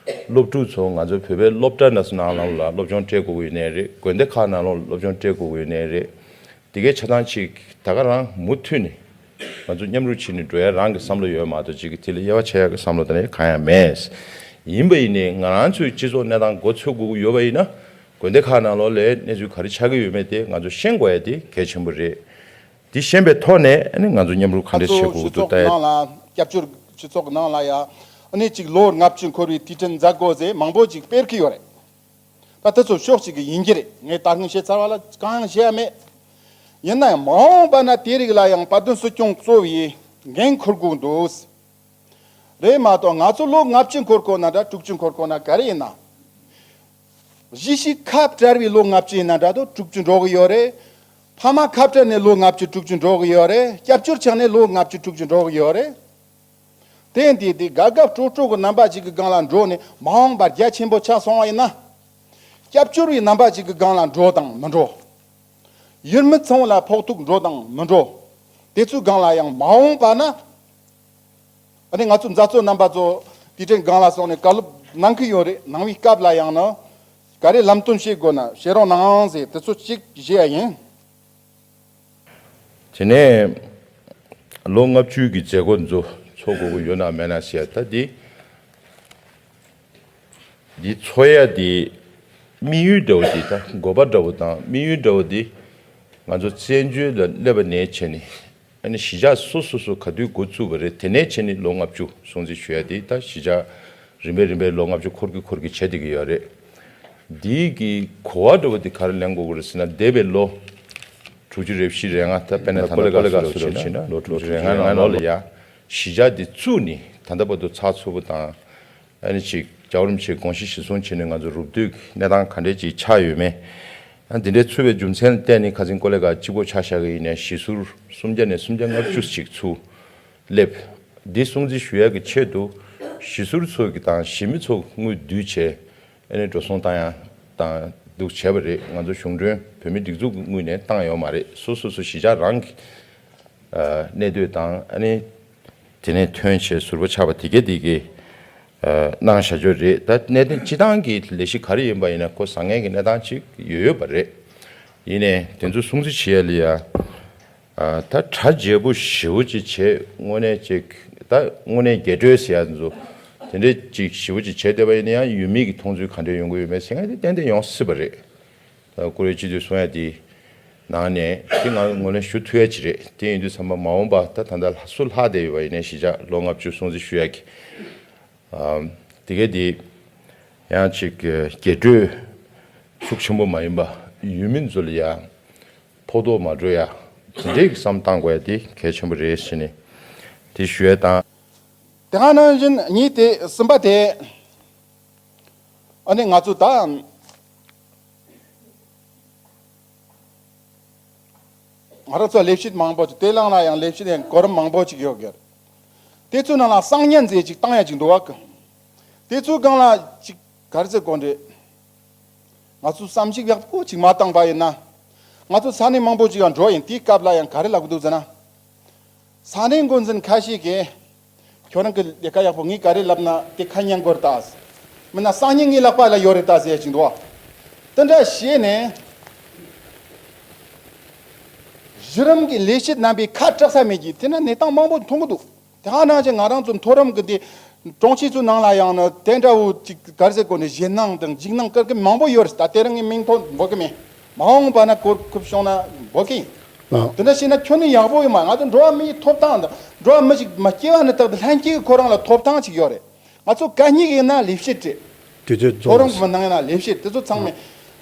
སློབ་ཕྲུག་ཚོ་ང་ཚོ་བོད་པའི་སློབ་གྲྭ་འདྲ་ཚོ་ནང་ལ་སློབ་སྦྱོང་སྤྲད་དགོས་ཀྱི་ཡོད་ནའི་རེད། དགོན་སྡེ་ཁག་ནང་ལ་སློབ་སྦྱོང་སྤྲད་དགོས་ཀྱི་ཡོད་ནའི་རེད། དེ་གའི་ཆ་ཚང་ཅིག་ད་ག་རང་མུ་མཐུད་ནས་ང་ཚོ་མཉམ་རུབ་བྱས་ནས་འགྲོ་ཡ་རང་གི་བསམ་བློ་ཡོད་མ་གཏོགས། གཅིག་གི་དེ་ལ་དབྱེ་བ་ཕྱེ་ཡག་གི་བསམ་བློ་དེ་འདྲ་གང་ཡང་མེད། ཡིན་པ་ཡིན་ནའི་ང་རང་ཚོའི་སྤྱི་ཚོགས་གནས་སྟངས་མགོ་ཚོད་དགོས་ཀྱི་ཡོད་པ་ཡིན་ན། དགོན་སྡེ་ཁག་ནང་ལོགས་ལ་གནས་ཚུལ་ག་རེ་ཆགས་ཀྱི་ཡོད་མེད་དེ་ང་ཚོ་ཤེས་དགོས་ཡ་དེ་གལ་ཆེན་པོ་རེད། དེ་ཤེས་པའི་ཐོག་ནས་ཨ་ནི་ང་ཚོ་མཉམ་རུབ་ག་འདྲ་བྱེད་དགོས་ཀྱི་འདུག་ལྟ་ཡ། སྤྱི་ཚོགས་ནང་ལ་སྐྱབས་བཅོལ་སྤྱི་ཚོགས་ནང་ལ་ཡ་ཨ་ནི་ཅིག་ལོ་ལྔ་བཅུ་འཁོར་བའི་དུས་དྲན་མཛད་སྒོ་ཟེར་མང་པོ་ཅིག་སྤེལ་གྱི་ཡོད་རེད། ད་དེ་ཚོ་ཕྱོགས་གཅིག་གི་ཡིན་གྱི་རེད། ངས་ད་སྔོན་བཤད་ཚར་བ་ལ་གང་ཡང་བཤད་ཡ་མེད། ཡིན་ན་ཡང་མ་འོངས་པ་ན་དེ་རིགས་ལ་ཡང་དཔལ་ལྡན་སྲིད་སྐྱོང་གཙོ་བའི་འགན་འཁུར་དགོས་འདུག་རེད་མ་གཏོགས་ང་ཚོ་ལོ་ལྔ་བཅུ་འཁོར་དགོས་ན་འདྲ། དྲུག་ཅུ་འཁོར་དགོས་ན་ག་རེ་ཡིན་ན། གཞིས་བྱེས་ཁ་བྲལ་བའི་ལོ་ལྔ་བཅུ་ཡིན་ན་འདྲ་དོ། དྲུག་ཅུ་འགྲོ་གི་ཡོད་རེད། ཕ་མ་ཁ་བྲལ་ནས་ལོ་ལྔ་བཅུ་དྲུག་ཅུ་འགྲོ་གི་ཡོད་རེད། སྐྱབས་བཅོལ་ཆགས་ནས་ལོ་ལྔ་བཅུ་དྲུག་ཅུ་འགྲོ་གི་ཡོད་རེད། དེ་འདི་དེ་དགའ་དགའ་སྤྲོ་སྤྲོ་གི་རྣམ་པ་ཅིག་གི་སྒང་ལ་འགྲོ་ནས་མ་འོངས་པར་རྒྱ་ཆེན་པོ་ཆགས་སོང་བ་ཡིན་ན། སྐྱབས་བཅོལ་བའི་རྣམ་པ་ཅིག་གི་སྒང་ལ་འགྲོ་དང་མི་འགྲོ། ཡུལ་མི་ཚང་ལ་ཕོག་ཐུག་འགྲོ་དང་མི་འགྲོ། དེ་ཚོའི་སྒང་ལ་ཡང་མ་འོངས་པ་ན། ཨ་ནི་ང་ཚོ་མཛད་གཙོ་རྣམ་པ་ཚོ་དེ་དྲན་སྒང་ལ་སོང་ནས་བཀའ་སློབ་གནང་གི་ཡོད་རེད། གནང་བའི་སྐབས་ལ་ཡང་ན་ག་རེ་ལམ་སྟོན་བྱེད་དགོས་ན་བྱེད་རོགས་གནང་ཟེར་དེ་ཚོ་གཅིག་བཞེས་ཡ་ཡིན། དེ་ནས་ལོ་ལྔ་བཅུའི་གི་མཛད་སྒོ་ཚོ་ཚོགས་དགོས་ཀྱི་ཡོད་ན་མེད་ན་ཟེར་ཡ། ད་འདི་འདི་ཚོགས་ཡ་འདི་དམིགས་ཡུལ་འདྲ་བོ་འདི། ད་དགོས་པ་འདྲ་བོ་དང་དམིགས་ཡུལ་འདྲ་བོ་འདི་ང་ཚོ་བཙན་བྱོལ་ལ་སླེབས་པ་ནས་བྱས་ནས། ཨ་ནི་གཞིས་ཆགས་སོ་སོ་སོ་ག་དུས་འགོ་བཙུགས་པ་རེད། དེ་ནས་བྱས་ནས་ལོ་ལྔ་བཅུ་སྲུང་བརྩི་ཞུ་ཡ་དེ། ད་གཞིས་ཆགས་རིམ་པས་རིམ་པས་ལོ་ལྔ་བཅུ་འཁོར་གི་འཁོར་གི་བྱེད་བསྡད་ཀྱི་ཡོད་རེད། འདིའི་གི་གོ་བ་འདྲ་བོ་དེ་ག་རེ་ལེན་དགོས་ཀྱི་རེད་ཟེར་ན། འདས་པའི་ལོ་དྲུག་ཅུ་རེ་བཞི་རེ་ལྔ། ད་དཔེར་ན་ད་ལྟ་ཀོ་ལེ་གྷལ་ཚོ་ལ་བྱས་ན་ལོ་དྲུག་ཅུ་རེ་ལྔ་ནང་ལོགས་ལ་ཡ་གཞིས་ཆགས་འདི་བཙུགས་ནས་ད་ལྟ་བར་དུ་ཚགས་ཚུད་པོ་དང་། ཨ་ནི་ཅིག་རྒྱལ་བ་རིན་པོ་ཆེའི་དགོངས་གཞི་གཞིར་བཟུང་བྱས་ནས་ང་ཚོ་རུབ་སྡུད་ཀྱི་གནས་སྟངས་ག་འདྲས་ཅིག་ཆགས་ཡོད་མེད། ཨ་འདི་འདྲའི་ཚུད་པའི་རྒྱུ་མཚན་ལ་བརྟེན་ནས་ཁ་སང་ཀོ་ལེ་གྷལ་གཅིག་པོ་ཆ་བཞག་གི་ཡིན་ནའི་གཞིས་ཟུར་སུམ་བརྒྱ་ནས་སུམ་བརྒྱ་ལྔ་བཅུ་ཅིག་ཚུར་སླེབས། འདི་སྲུང་བརྩི་ཞུ་ཡག་གི་ཆེད་དུ་གཞིས་ཟུར་ཚོ་གི་དང་གཞིས་མི་ཚོ་དངུལ་བསྡུས་བྱས། ཨ་ནི་འགྲོ་སོང་བཏང་ཡ་དང་འདུག་བྱས་པ་རེད། ང་ཚོ་གཞུང་གྲོན་བོད་མི་སྒྲིག་འཛུགས་ཀྱི་དངུལ་ནས་བཏང་ཡོད་མ་རེད། སོ་སོ་སོ་གཞིས་ཆགས་རང་གི་ཨ་གནས་སྡོད་དང་། ཨ་ནི་དེ་ནས་ཐོན་བྱས་ཟུར་པ་ཆགས་པ་དེ་གས་དེ་གས་ གནང་བཞག་ཆོག་རེད། ད་གནད་དོན་སྤྱི་བཏང་གི་ལས་གཞི་ག་རེ་ཡིན་པ་ཡིན་ན་ཁོ་བཟང་ངན་གྱི་གནས་སྟངས་ཅིག་ཡོད་ཡོད་པ་རེད། ཡིན་ནའི་དེ་ཚོ་སྲུང་བརྩི་བྱེད་ཡ་ལ་ཡ། ད་གྲ་རྒྱས་པོ་ཞེ་པོ་ཅིག་བྱས་དངོས་གནས་ཅིག་ད་དངོས་གནས་རྒྱས་སྤྲོས་ཟེར་ཡ་ཚོ་དེ་འདྲས་ཅིག་ཞེ་པོ་ཅིག་བྱས་བསྡད་པ་ཡིན་ན་ཡང་ཡུལ་མི་གི་མཐོང་ཚུལ་ག་འདྲས་ཡོང་གི་ཡོད་མེད་ཟེར་མཁན་དེ་ཏན་ཏན་ཡོང་སྲིད་པ་རེད། ད་བཀུར་འོས་སྤྱི་འཐུས་གསུང་ཡ་དེ་ནང་ནས་དེ་ང་ངོས་ལེན་ཞུ་ཐུབ་ཡ་ཅིག་རེད། དེ་ཡིན་དུས་ཚང་མ་མ་འོངས་པ་ད་ད་ལྟ་ལྷ་སུ་ལྷག་བསྡད་ཡོད་པ་ཡིན་ནའི་གཞིས་ཆགས་ལོ་ལྔ་བཅུ་སྲུང་བརྩི་ཞུ་ཡ་གི། དེ་གས་དེ་ཡང་ཅིག་རྒྱས་སྤྲོས་ཤུགས་ཆེན་པོ་མ་ཡིན་པ་ཡུལ་མི་ཚོ་ལ་ཡང་ཕོག་ཐུག་མ་འགྲོ་ཡ་དེ་འདྲའི་བསམ་བཏང་དགོས་ཡ་དེ་གལ་ཆེན་པོ་རེད་ཟེར་ནས་དེ་ཞུ་ཡ་དང་། དེ་ག་ནང་བཞིན་གཉིས་དེ་གསུམ་པ་དེ་ཨ་ནི་ང་ཚོ་ད་ང་རང་ཚོ་ལས་བྱེད་མང་པོ་ཅིག་དེ་ལང་ལ་ཡང་ལས་བྱེད་ཡང་གོ་རིམ་མང་པོ་ཅིག་ཡོད་གི། དེ་ཚོའི་ནང་ལ་གསང་ཉན་ཟེར་ཅིག་བཏང་ཡ་ཅིག་འདུག་ག་དེ་ཚོའི་སྒང་ལ་ཅིག་ག་རེ་ཟེར་དགོས་རེད། ང་ཚོ་བསམ་གཞིག་ཡག་པོ་ཅིག་མ་བཏང་པ་ཡིན་ན། ང་ཚོ་ས་གནས་མང་པོ་ཅིག་ཡང་འགྲོ་ཡིན་དེའི་སྐབས་ལ་ཡང་ག་རེ་ལབ་གི་འདུག་ཟེར་ན། ས་གནས་འགོ་འཛིན་ཁ་ཤས་ཀྱིས། ཁྱོད་རང་གི་ལས་ཀ་ཡག་པོ་ངས་ག་རེ་ལབ་ན་དེ་ཁ་ཉན་དགོས་རེད་ད། མིན་ན་སང་ཉིན་ངའི་ལག་པ་ལ་ཡོད་རེད་ད་ཟེར་ཡ་ཅིག་འདུག་བ། དེ་འདྲ་བྱས་ནས། གཞི་རིམ་གྱི་ལས་བྱེད་རྣམ་པའི་ཁ་གྲག་ས་མེད་ཀྱི་དེ་འདྲ་གནས་སྟངས་མང་པོ་མཐོང་གི་འདུག་དེ་ག་ནང་བཞིན་ང་རང་ཚོ་མཐོ་རིམ་གྱི་དེ་དྲུང་ཆེ་ཚོའི་ནང་ལ་ཡང་ན་དེ་འདྲ་བོ་ཅིག་ག་རེ་ཟེར་དགོས་ནས་ཞེད་སྣང་དང་འཇིགས་སྣང་སྐུལ་མཁན་མང་པོ་ཡོད་རེད་ད། དེ་རིང་ངས་མིང་ཐོ་འབོད་ཀྱི་མེད། མ་འོངས་པ་ན་གོ་སྐབས་བྱུང་ན་འབོད་ཀྱི་ཡིན། ལགས། དེ་འདྲ་བྱས་ན་ཁྱོན་ནས་ཡག་པོ་ཡོད་མ་རེད། ང་ཚོ་འགྲོ་བ་མི་ཡི་ཐོབ་ཐང་དང་འགྲོ་བ་མི་ཞིག་མ་སྐྱེ་བ་ནས་བཏགས་ཏེ་ལྷན་སྐྱེས་ཀྱི་ཁོ་རང་ལ་ཐོབ་ཐང་ཅིག་ཡོད་རེད། ང་ཚོ་གད་སྙིགས་ཡིན་ན་ལས་བྱེད་རེད། དུས་ཚོད་ཁོ་རང་རྫོགས་གི་མི་སྣང་ཡིན་ན་ལས་བྱེད་དེ་ཚོ་ཚང་མས་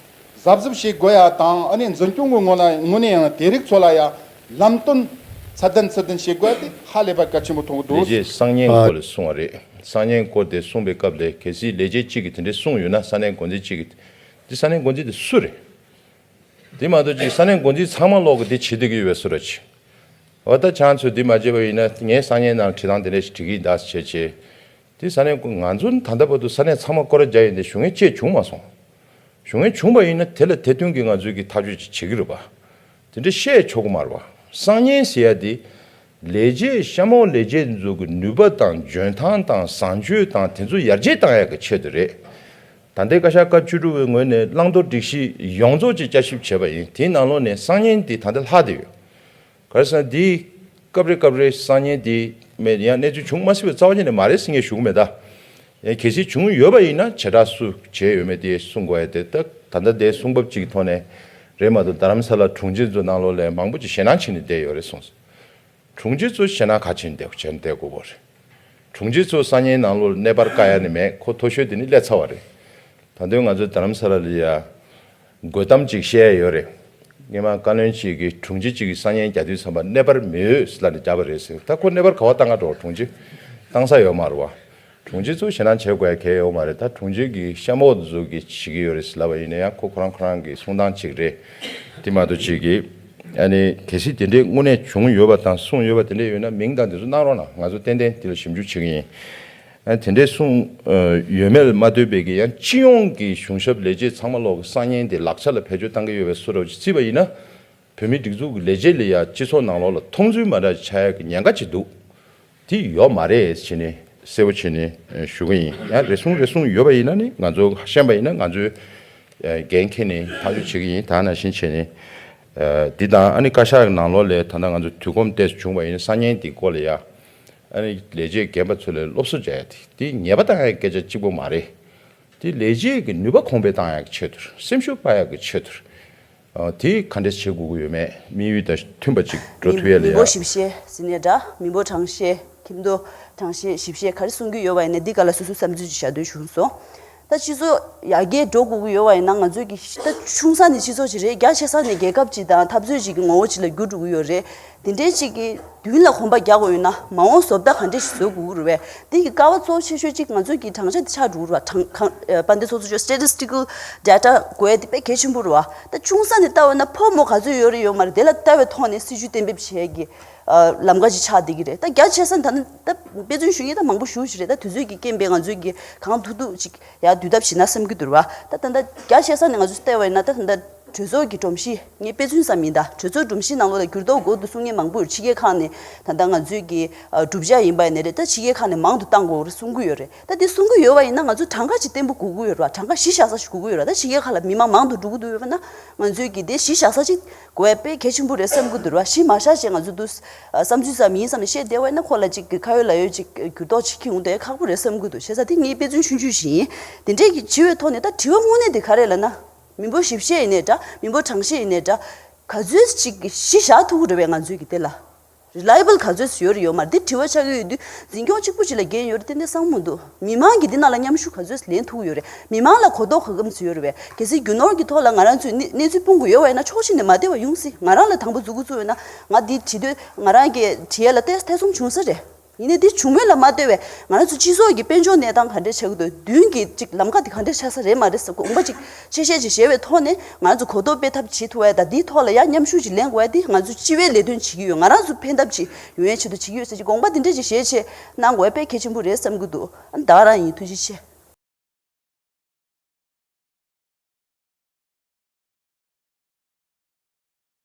གཟབ་གཟབ་བྱེད་དགོས་ཡ་དང་ཨ་ནི་འཛིན་སྐྱོང་གི་ངོ་ལ་དངོས་གནས་ཡང་དེ་རིགས་ཚོ་ལ་ཡ་ལམ་སྟོན་ཚད་ལྡན་ཚད་ལྡན་བྱེད་དགོས་ཡ་དེ་ཧ་ལས་པ་གལ་ཆེན་པོ་མཐོང་གི་འདུག་ལས་བྱེད་གསང་ཉན་སྐོར་ལ་གསུང་བ་རེད། གསང་ཉན་སྐོར་དེ་གསུངས་པའི་སྐབས་ལ་གལ་སྲིད་ལས་བྱེད་གཅིག་གིས་དེ་འདྲའི་གསུངས་ཡོད་ན་ས་གནས་འགོ་འཛིན་གཅིག་གིས་དེ་ས་གནས་འགོ་འཛིན་དེ་སུ་རེད། དེ་མ་གཏོགས་ཅིག་ས་གནས་འགོ་འཛིན་ཚང་མ་ལོག་གི་དེ་བྱེད་བསྡད་ཀྱི་ཡོད་པའི་བཟོ་འདྲ་ཅིག་འོ་ད་ཁྱེད་ཚོས་འདི་མ་བྱས་པ་ཡིན་ན་ངས་སང་ཉིན་ནང་བྲིས་སྟངས་དེ་འདྲ་ཞིག་བྲིས་ཀྱི་ཡིན་ད་བྱས་བྱས། དེ་ས་གནས་ང་ཚོ་ད་ལྟ་བར་དུ་ས་གནས་ཚང་མ་སྐོར་ར་རྒྱག་ཡིན་དེ་ཞུ་མཁན་ཅིག་བྱུང་མ་སོང་། ཞུ་མཁན་བྱུང་པ་ཡིན་ན་དེ་ལ་དེ་མཐུན་གྱི་ང་ཚོས་ཀྱི་ཐག་གཅོད་ཅིག་བྱེད་ཀྱི་རེད་པ། དེ་འདྲ་བཤད་ཆོག་གི་མ་རེད་པ། གསང་ཉན་ཟེར་ཡ་དེ། ལས་བྱེད་གཤམ་འོག་ལས་བྱེད་ཚོ་གི་ནུས་པ་དང་འཇོན་ཐང་དང་བཟང་སྤྱོད་དང་དེ་ཚོ་ཡར་རྒྱས་བཏང་ཡག་གི་ཆེད་དུ་རེད། ད་ལྟའི་བཀའ་ཤག་སྐབས་བཅུ་དྲུག་པའི་ངོས་ནས་བླང་དོར་སྒྲིག་གཞི་ཡོངས་རྫོགས་ཀྱི་བསྐྱར་ཞིབ་བྱས་པ་ཡིན། དེའི་ནང་ལོགས་ནས་གསང་ཉན་འདི་ད་ལྟ་ལྷག་བསྡད་ཡོད། ག་རེ་ཟེར་ན་འདིའི་སྐབས་རེ་སྐབས་རེ་གསང་ཉན་འདི་མེད་ཡང་གནས་ཚུལ་བྱུང་མ་སྲིད་པའི་རྩ་བ་ཉིད་ནས་མ་རེད་ཟེར་ངས་ཞུ་གི་མེད་ད། ཡང་གལ་སྲིད་བྱུང་ཡོད་པ་ཡིན་ན་བྱེ་བྲག་སུ་བྱས་ཡོད་མེད་དེ་གསུང་དགོས་ཡ་དེ་ད་ད་ལྟ་དེ་གསུང་འབབ་ཅིག་གི་ཐོག་ནས་རེད་མ་གཏོགས་རྡ་རམ་ས་ལ་དྲུང་ཆེ་ཚོ་ནང་ལོགས་ལ་མང་པོ་ཅིག་ཞེད་སྣང་བྱས་ནས་བསྡད་ཡོད་རེད་གསུངས་སོང་། དྲུང་ཆེ་ཚོ་ཞེད་སྣང་ག་བྱས་ནས་བསྡད་བྱས་ནས་བསྡད་དགོས་པ་རེད། དྲུང་ཆེ་ཚོ་གསང་ཉན་ནང་ལོགས་གནས་སྤར་བཀག་ཡ་ནི་མེད། ཁོ་མཐོ་ཤོས་དེ་ནི་སླེབས་ཚར་བ་རེད། ད་དུང་ང་ཚོ་རྡ་རམ་ས་ལ་ལ་ཡ་དགོད་གཏམ་ཅིག་བཤད་ཡ་ཡོད་རེད། སྔོན་མ་བཀའ་བློན་གཅིག་གིས་དྲུང་ཆེ་གཅིག་གིས་གསང་ཉན་རྒྱག་དུས་ཙམ་པ་གནས་སྤར་མི་འོས་ལབ་ནས་བརྒྱབ་པ་རེད་ཟེར། ད་ཁོ་གནས་སྤར་ག་པར་བཏང་ག་འགྲོ། དྲུང་ཆེ་བཏང་ས་ཡོད་མ་རེད་བ། དྲུང་ཆེ་ཚོ་ཞེད་སྣང་བྱེད་དགོས་ཡ་གལ་ཡོད་མ་རེད། ད་དྲུང་ཆེ་གི་གཤམ་འོག་ཚོ་གིས་བྱེད་ཀྱི་ཡོད་རེད་ཟེར་ལབ་པ་ཡིན་ན་ཡང་ཁོ་ཁོ་རང་ཁོ་རང་གི་གསུང་སྟངས་གཅིག་རེད། དེ་མ་གཏོགས་གཅིག་གིས་ཨ་ནི་གལ་སྲིད་དེ་འདྲའི་དངོས་གནས་བྱུང་ཡོད་པ་དང་གསུངས་ཡོད་པ་དེ་འདྲ་ཡོད་ན་མིང་དང་དེ་ཚོ་གནང་རོགས་གནང་། ང་ཚོ་ཏན་ཏན་དེ་ལ་ཞིབ་འཇུག་བྱེད་ཀྱི་ཡིན། ཨ་དེ་འདྲའི་གསུང་ཡོད་མེད་ལ་མ་ལྟོས་པའི་གི་ཡང་སྤྱི་ཡོངས་ཀྱི་གཞུང་ཞབས་ལས་བྱེད་ཚང་མ་ལོག་གི་གསང་ཉན་དེ་ལག་ཆ་ལ་བེད་སྤྱོད་བཏང་གི་ཡོད་པའི་བཟོ་འདྲ་ཅིག་བརྩིས་པ་ཡིན་ན། བོད་མིའི་སྒྲིག་འཛུགས་ཀྱི་ལས་བྱེད་ལ་ཡང་སྤྱི་ཚོགས་ནང་ལོགས་ལ་མཐོང་ཚུལ་མ་འདྲ་ཆགས་ཡག་གི་ཉེན་ཁ་ཅིག་འདུག་དེ་ཡོད་མ་རེད་བྱས་ནས་གསལ་པོ་བྱས་ནས་ཞུ་གི་ཡིན། ཡང་རེ་ཟུང་རེ་ཟུང་ཡོད་པ་ཡིན་ན་ནི་ང་ཚོ་ཤེས་པ་ཡིན་ན་ང་ཚོས་འགན་འཁྱེར་ནས་ཐག་གཅོད་བྱེད་ཀྱི་ཡིན། ད་ནང་བཞིན་བྱས་ནས་འདི་དང་ཨ་ནི་བཀའ་ཤག་གི་ནང་ལོགས་ལ་ད་ལྟ་ང་ཚོ་དུས་གོམས་ཏོག་ཙམ་བྱུང་བ་ཡིན་ན་གསང་ཉན་འདི་སྐོར་ལ་ཡ་ཨ་ནི་ལས་བྱེད་རྒན་པ་ཚོ་ལ་སློབ་གསོ་བྱས་ཏེ་འདི་ཉེས་པ་བཏང་ཡག་སྐད་ཆ་གཅིག་པོ་མ་རེད། དེ་ལས་བྱེད་ཀྱི་ནུས་པ་གོང་འཕེལ་བཏང་ཡག་གི་ཆེད་དུ་སེམས་ཤུགས་སྤར་ཡག་གི་ཆེད་དུ། ཨ་དེ་ག་འདྲས་བྱེད་དགོས་ཀྱི་ཡོད་མེད་དམིགས་ཡུལ་དང་མཐུན་པ་ཅིག་འགྲོ་མི་ཐུབ་ཡ་ལ་མི་འབོར་ཡ། ཞིབ་བཤེར་ཟེར་ནས་འདྲ་མི་འབོར་གྲངས་བཤེར་ཁྱིམ་ཐོ་གྲངས་བཤེར་ཞིབ་བཤེར་ག་རེ་གསུང་གི་ཡོད་པ་ཡིན་ན་འདི་ག་ལ་སོ་སོའི་བསམ་ཚུལ་ཅིག་བཞག་འདོད་བྱུང་སོང་། ད་སྤྱི་ཚོགས་ཡར་རྒྱས་འགྲོ་དགོས་ཀྱི་ཡོད་པ་ཡིན་ན་ང་ཚོས་ཀྱི་ད་ཆུང་ས་ནས་སྤྱི་ཚོགས་ཅིག་རེད། རྒྱ་ཆེ་ས་ནས་རྒྱལ་ཁབ་ཅིག་དང་འཐབ་རྩོད་ཅིག་གི་ངོ་བོ་ཅིག་ལ་འགྱུར་འགྲོ་གི་ཡོད་རེད། དེ་འདྲའི་ཅིག་གི་མདུན་ལ་གོམ་པ་རྒྱག་དགོས་ཡོད་ན་མ་འོངས་བཟོ་ལྟ་ག་འདྲས་ཤིག་བཟོ་དགོས་ཀྱི་རེད་པས། དེ་གི་ཀ་བ་གཙོ་ཆེ་ཤོས་གཅིག་ང་ཚོས་ཀྱི་གྲངས་ཆ་དེ་ཆགས་འགྲོ་གི་རེད་པ། གྲངས་གང་ཨ་དཔལ་ལྡན་ཚོགས་གཙོ་མཆོག་statistical data དགོས་ཡ་དེ་དཔེ་གལ་ཆེན་པོ་རེད་པ། ད་ཆུང་ས་ནས་ལྟ་བ་ན་ཕོ་མོ་ག་ཚོད་ཡོད་རེད་ཡོད་མ་རེད་དེ་ལ་ལྟ་བའི་ཐོག་ནས་སྲིད་ཇུས་གཏན་འབེབས་བྱེད་ཡ་གི་ཨ་ལམ་ཁ་ཅིག་ཆགས་བསྡད་ཀྱི་རེད། ད་རྒྱ་ཆེ་ས་ནས་ད་ནི་ད་དཔེ་མཚོན་ཞུ་ཡ་ད་མང་པོ་ཞེ་པོ་ཅིག་རེད། ད་དུས་ཚོད་ཀྱི་རྐྱེན་པས་ང་ཚོས་ཀྱི་གང་ཐུབ་ཐུབ་ཅིག་ཡར་བསྡུ་ཐབས་བྱེད་ན་བསམ་གྱི་འདུག་རེད་པ། ད་ད་ད་རྒྱ་ཆེ་ས་ནས་ང་ཚོས་ལྟ་བ་ཡིན་ན་ད་ད་ད་ གྲོས་ཚོགས་ཀྱི་སྒྲོམ་གཞི་ངས་དཔེ་མཚོན་ཙམ་ཡིན་ད། གྲོས་ཚོགས་སྒྲོམ་གཞི་ནང་ལོགས་ལ་འགྱུར་ལྡོག་དགོས་འདུག་གསུང་མཁན་མང་པོ་ཡོད། ཕྱི་རྒྱལ་ཁག་ནས་ད་ལྟ་ང་ཚོའི་གི་ཨ་གྲུབ་ཆ་ཡིན་པ་ཡིན་ནའི་རེད། ད་ཕྱི་རྒྱལ་ཁག་ནས་མང་དུ་བཏང་དགོས་རེད་གསུང་གི་ཡོད་རེད། ད་འདི་གསུང་གི་ཡོད་པ་ཡིན་ན་ང་ཚོ་གྲངས་ཀ་ཅིག་བརྟན་པོ་དགོས་ཀྱི་ཡོད་རེད་བ། གྲངས་ཀ་གཞི་བཞག་ས་ཞིག་དགོས་ཀྱི་ཡོད་རེད། ད་ཕྱི་རྒྱལ་ཁག་ལ་མི་མང་མང་དུ་འགྲོ་གི་འདུག་ཡོད་པ་ན་ང་ཚོའི་གི་དེ་གཞི་བཞག་ས་ཅིག་དགོས་པ་དཔེ་གལ་ཆེན་པོ་རེད་བསམ་གྱི་འདུག་ར། གཞི་མ་བཞག་བྱས་ང་ཚོ་འདུག་བསམ་ཚུལ་ཙམ་ཡིན་བསམ་ནས་བཤད་བསྡད་པ་ཡིན་ན་ཁོ་ལ་ཅིག་གི་ཁ་ཡོད་ལག་ཡོད་ཅིག་འགྱུར་ལྡོག་ཅིག་ཁྱེར་འོང་དེ་ཁག་པོ་རེད་བསམ་གྱི་འདུག་བྱས་ཙང་དེ་ངའི་དཔེ་མཚོན་ཆུང་ཆུང་ཞིག་ཡིན། དེ་འདྲས་ཀྱི་བྱེད་པའི་ཐོག་ནས་ད་དྲི་བ་དངོས་གནས་དེ་ག་རེ་ལབ་ན། མི་འབོར་ཞིབ་བཤེར་ཡིན་ནའི་འདྲ། མི་འབོར་གྲངས་བཤེར་ཡིན་ནའི་འདྲ། ག་ཚོད་ཅིག་གཞི་བཞག་ཐུབ་ཀྱི་རེད་པས་ང་ཚོའི་གི་དེ་ལ། རི་ལའི་བལ་ག་ཚོད་ཡོད་རེད་ཡོད་མ་རེད། འདི་དྲི་བ་ཆགས་ཀྱི་ཡོད་དུས་འཛིན་སྐྱོང་གཅིག་པུ་ཅིག་ལ་འགན་ཡོད་རེད། ཏན་ཏན་བསམ་མི་འདུག་མི་མང་གིས་འདི་ནང་ལ་མཉམ་ཞུགས་ག་ཚོད་ལེན་ཐུབ་ཀྱི་ཡོད་རེད། མི་མང་ལ་གོ་རྟོགས་ག་གམ་ཚོད་ཡོད་རེད་པས། གལ་སྲིད་རྒྱུ་ནོར་གྱི་ཐོག་ལ་ང་རང་ཚོས་གནས་གནས་ཚུལ་སྤུངས་དགོས་ཡོད་པ་ཡིན་ན་ཕྱོགས་གཅིག་ནས་མ་བདེ་བ་ཡོང་སྲིད། ང་རང་ལ་དང་པོ་མཛུབ་གུ་བཙུགས་ཡོད་ན་ང་འདི་བྱེད་དུས་ང་རང་གི་བྱེད་ཡ་ལ་ཐེ་ཐེ་ཚོམ་བྱུང་ས་རེད། ཡིན་ནའི་འདི་བྱུང་མིན་ལ་མ་ལྟོས་པའི་ང་རང་ཚོ་སྤྱི་ཚོགས་ཀྱི་དཔལ་འབྱོར་གནས་སྟངས་ག་འདྲས་ཆགས་ཀྱི་འདུག་མདུན་གྱི་ཅིག་ལམ་ཁ་དེ་ག་འདྲས་ཆགས་ས་རེད་མ་རེད་ཟེར་དགོངས་པ་ཅིག་ཆེ་བཤད་ཅིག་བཞེས་པའི་ཐོག་ནས་ང་རང་ཚོ་གོ་རྟོགས་སྤེལ་ཐབས་བྱེད་ཐུབ་པ་དང་འདིའི་ཐོག་ལ་ཡང་མཉམ་ཞུགས་ཅིག་ལེན་དགོས་པ་འདི་ང་ཚོ་སྤྱི་བའི་ལས་དོན་བྱེད་ཀྱི་ཡོད། ང་རང་ཚོ་ཕན་ཐབས་ཅིག་ཡོང་ཡའི་ཆེད་དུ་བྱེད་ཀྱི་ཡོད་ཟེར་གྱི་དགོངས་པ་འདི་འདྲས་ཅིག་བཞེས་བྱས་གནང་དགོས་པ་དཔེ་གལ་ཆེན་པོ་རེད་བསམ་གྱི་འདུག་ད་ག་རང་ཡིན། ཐུགས་རྗེ་ཆེ།